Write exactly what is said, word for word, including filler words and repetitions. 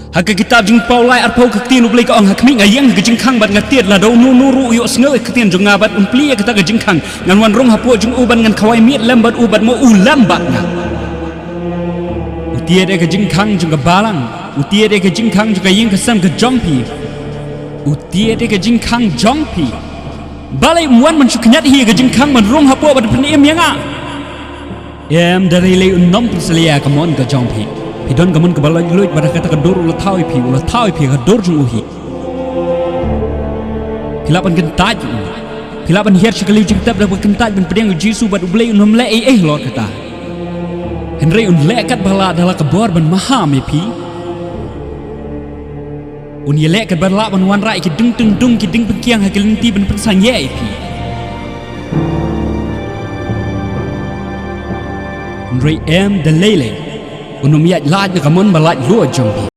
Ha ka kitab Jingpynpaw lai arphew ka ktien U Blei ka ong, ha khmih nga ïeng ha ka jingkhang bad nga tied, lada uno uno ruh u ïohsngew ïa ka ktien jong nga bad un plie ïa kata ka jingkhang, ngan wan rung hapoh jong u bad ngan khawai miet lem bad u bad mo u lem bad nga. U tied ïa ka jingkhang jong ka balang, u tied ïa ka jingkhang jong ka ïing ka sem ka jong phi. U tied ïa ka jingkhang jong phi. Balei um wan ban shu khñiat hi ïa ka jingkhang ban rung hapoh bad pynim ïa nga? Em, da lei lei un ym pynsalia ïa ka mon ka jong phi. Phi don ka mon kaba laitluid bad ha kata ka dur u la thaw ïa phi, u la thaw ïa phi ha ka dur jong u hi. Phi lah ban kyntait ïa u. Phi lah ban hiar sha ka liang jingtep da kaba kyntait ban pdiang ïa U Jisu bad U Blei un ym leh ei ei halor kata. Hynrei un leh katba lah da la ka bor ban maham ïa phi. Un ïaleh katba lah ban wanrah ïa ki ding tyngdung, ki ding pynkiang ha ki lynti ban pynsangeh ïa phi. Hynrei em, da lei lei un ym ïaid lait na ka mon ba laitluid jong phi.